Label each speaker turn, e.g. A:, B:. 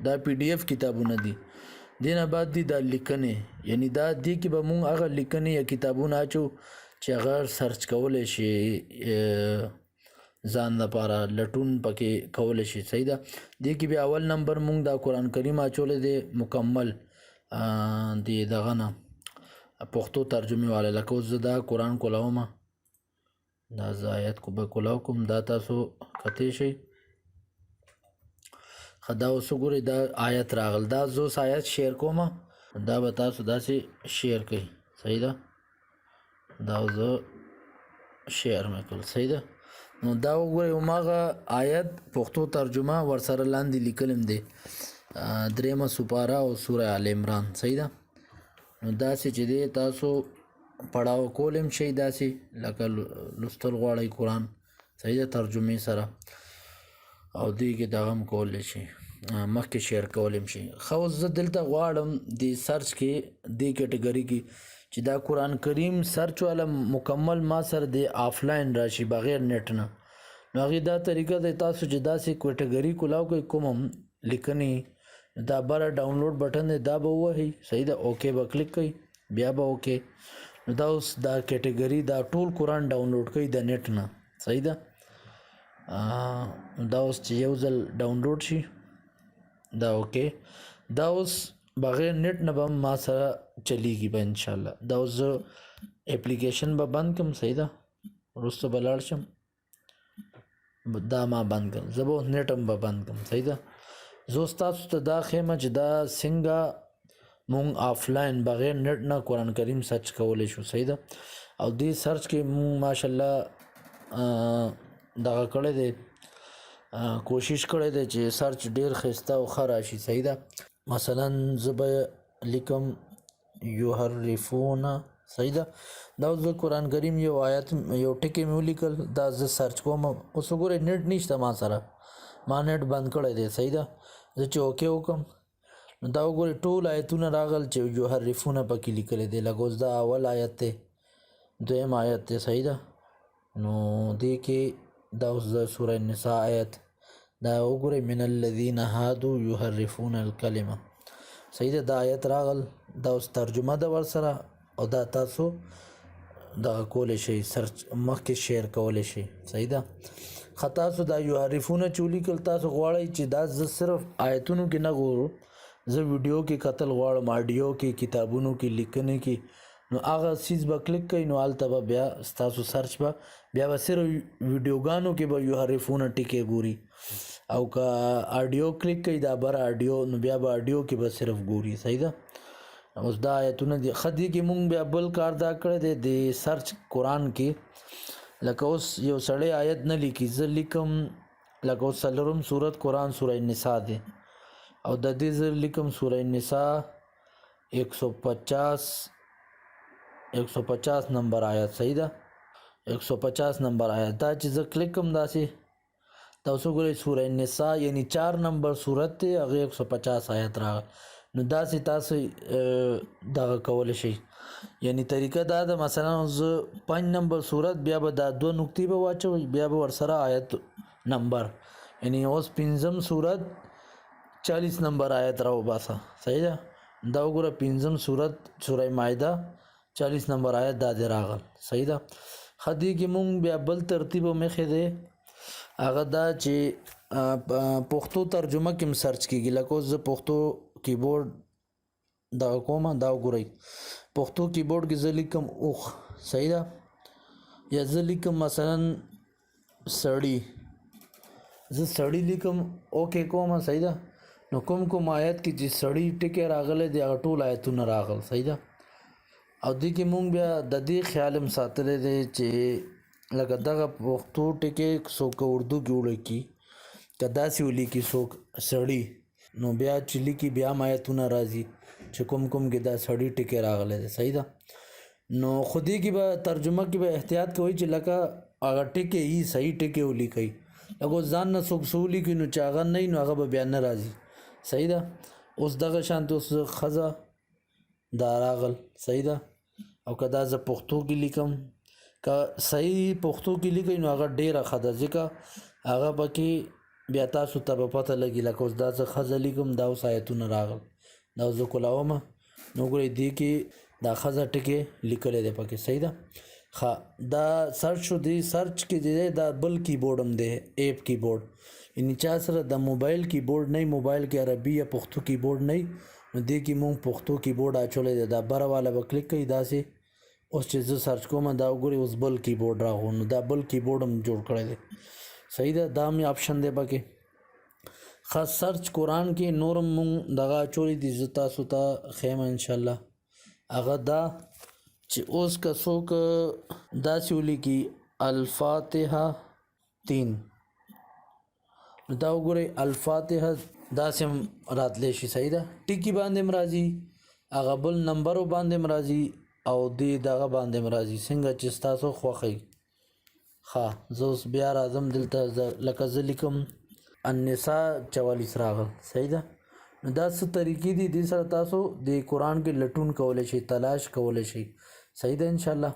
A: دا پی ډی ایف کتابونه دي. دینه بعد دي دا لیکنې، یعنی دا دې کې به مونږ هغه لیکنې یا کتابونه اچو چې هغه سرچ کولی شي، ځان لپاره لټون پکې کولی شي. صحیح ده. دې کې بیا اول نمبر مونږ دا قرآن کریم اچولی دی مکمل، د دغه نه پښتو ترجمې والا. لکه اوس زه دا قرآن کولاوم، دا زه آیت کو به کولاو کوم، دا تاسو کتی شئ. ښه، دا اوس وګورئ، دا آیت راغل، دا زه اوس آیت شیر کوم، دا به تاسو داسې شیر کړئ. صحیح ده. دا زه شیر مې کړل. صحیح ده. نو دا وګورئ، هماغه آیت پښتو ترجمه ورسره لاندې لیکلم دی، درېیمه سپاره او سوره آل عمران. صحیح ده. نو داسې چې دی تاسو پړاو کولم شئ، داسې لکه لوستل غواړئ قرآن، صحیح ده، ترجمې سره، او دې کې دغه هم کولی شئ، مخکې شیر کولی هم شئ. ښه، اوس زه دلته غواړم دې سرچ کې، دې کټګوري کې چې دا قرآن کریم سرچ والا مکمل ما سره دې آفلاین راشي بغیر نت نه. نو هغې دا طریقه دی، تاسو چې داسې کټګوري کولاو کوئ کوم هم لیکنې، دا بره ډاونلوډ بټن دی، دا به ووهئ. صحیح ده. اوکې به کلیک کړئ، بیا به اوکې. نو دا اوس دا کټګوري دا ټول قرآن ډاونلوډ کوي د نت نه. صحیح ده. دا اوس چې یو ځل ډاونلوډ شي دا اوکې، دا اوس بغیر نت نه به هم ما سره چلیږي به انشاءالله. دا اوس زه اپلیکیشن به بند کړم. صحیح ده. وروسته به لاړ شم، دا ما بند کړم، زه به اوس نت هم به بند کړم. صحیح ده. زه اوس تاسو ته دا ښیم چې دا څنګه مونږ آفلاین بغیر نت نه قرآن کریم سرچ کولی شو. صحیح ده. او دې سرچ کې مونږ ماشاءالله دغه کړی دی، کوشش کړی دی چې سرچ ډیر ښایسته او ښه راشي. صحیح ده. مثلا زه به لیکم یحرفون. صحیح ده. دا اوس د قرآن کریم یو آیت یو ټکی مې ولیکل، دا زه سرچ کوم. اوس وګورئ نت نشته ما سره، ما نت بند کړی دی. صحیح ده. زه چې اوکې وکړم نو دا وګورئ ټول آیتونه راغل چې یحرفونه پکې لیکلی دی. لکه اوس دا اول آیت دی، دویم آیت دی. صحیح ده. نو دې کې دا اوس د سوره النساء آیت، دا وګورئ من الذین هادو یحرفون الکلمه. صحیح ده. دا آیت راغل، دا اوس ترجمه ده ورسره، او دا تاسو دغه کولی شئ سرچ مخکې شیر کولی شئ. صحیح ده. ښه، تاسو دا یحرفونه چې ولیکل، تاسو غواړئ چې دا زه صرف آیتونو کې نه ګورو، زه ویډیو کې کتل غواړم، آډیو کې، کتابونو کې، لیکنې کې، نو هغه څیز به کلیک کړئ، نو هلته به بیا ستاسو سرچ به بیا به صرف ویډیوګانو کې به یحرفونه ټکی ګوري، او که آډیو کلیک کړئ دا بره آډیو، نو بیا به آډیو کې به صرف ګوري. صحیح ده. اوس دا آیتونه دي. ښه، دې کې مونږ بیا بل کار دا کړی دی د سرچ قرآن کې، لکه اوس یو سړی آیت نه لیکي، زه لیکم لکه اوس څلورم سورت قرآن سوره النساء دی، او د دې زه لیکم سوره النساء 150 نمبر آیت. صحیح ده. 150 نمبر آیت، دا چې زه کلیک کوم داسې، تاسو ګورئ سوره النساء یعنی 4 نمبر سورت دی، هغې 150 آیت راغی. نو داسې تاسو دغه کولی شئ. یعنی طریقه دا ده، مثلا زه 5 نمبر سورت بیا به دا 2 نقطې به واچوئ، بیا به ورسره آیت نمبر، یعنی اوس پنځم سورت 40 نمبر آیت راوباسه. صحیح ده. دا وګوره پنځم سورت سوره مائده 40 نمبر آیت دا دی راغل. صحیح ده. ښه، دې کې مونږ بیا بل ترتیب هم ایښی دی، هغه دا چې پښتو ترجمه کې هم سرچ کېږي. لکه اوس زه پښتو کیبورډ دغه کومه، دا وګورئ پښتو کیبورډ کې زه لیکم اوښ. صحیح ده. یا زه لیکم مثلا سړی، زه سړی لیکم اوکې کومه. صحیح ده. نو کوم کوم آیت کې چې سړی ټکی راغلی دی هغه ټول آیتونه راغل. صحیح ده. او دې کې مونږ بیا د دې خیال هم ساتلی دی چې لکه دغه پښتو ټکی څوک اردو کې ولیکي، که داسې ولیکي څوک سړی، نو بیا چې لیکي بیا هم آیتونه راځي چې کوم کوم کې دا سړی ټکی راغلی دی. صحیح ده. نو خو دې کې به ترجمه کې به احتیاط کوئ چې لکه هغه ټکی یي صحیح ټکی ولیکئ، لکه اوس ځان نه څوک څه ولیکي نو چې هغه نه وي نو هغه به بیا نه راځي. صحیح ده. اوس دغه شانتې اوس ښځه دا راغل. صحیح ده. او که دا زه پښتو کې لیکم، که صحیح پښتو کې لیکئ نو هغه ډېره ښه ده، ځکه هغه پکې بیا تاسو ته به پته لګي. لکه اوس دا زه ښځه لیکم، دا اوس آیتونه راغل، دا اوس زه کولاوم، نو ګورئ دې کې دا ښځه ټکی لیکلی دی پکې. صحیح ده. ښه، دا سرچ شو. دې سرچ کې دی دا بل کیبورډ هم دی، ایپ کیبورډ، یعنی چا سره د موبایل کیبورډ نه، موبایل کې عربي یا پښتو کیبورډ نه، نو دې کې مونږ پښتو کیبورډ اچولی دی. دا بره والا به کلیک کوي داسې. اوس چې زه سرچ کوم، دا وګورئ اوس بل کیبورډ راغو، نو دا بل کیبورډ هم جوړ کړی دی. صحیح ده، دا هم آپشن دی پکې. ښه، سرچ قرآن کې نور هم مونږ دغه اچولی دي، زه تاسو ته ښیم انشاءالله. هغه دا چې اوس که څوک داسې ولیکي الفاتحه 3، نو دا وګورئ الفاتحه داسې هم راتلی شي. صحیح ده، ټکي باندې هم راځي، هغه بل نمبرو باندې هم راځي، او دې دغه باندې هم راځي، څنګه چې ستاسو خوښه وي. ښه، زه اوس بیا راځم دلته، لکه زه لیکم النساء 44 راغل. صحیح ده. نو دا څه طریقې دي، دې سره تاسو د قرآن کې لټون کولی شئ، تلاش کولی شئ. صحیح ده انشاءالله.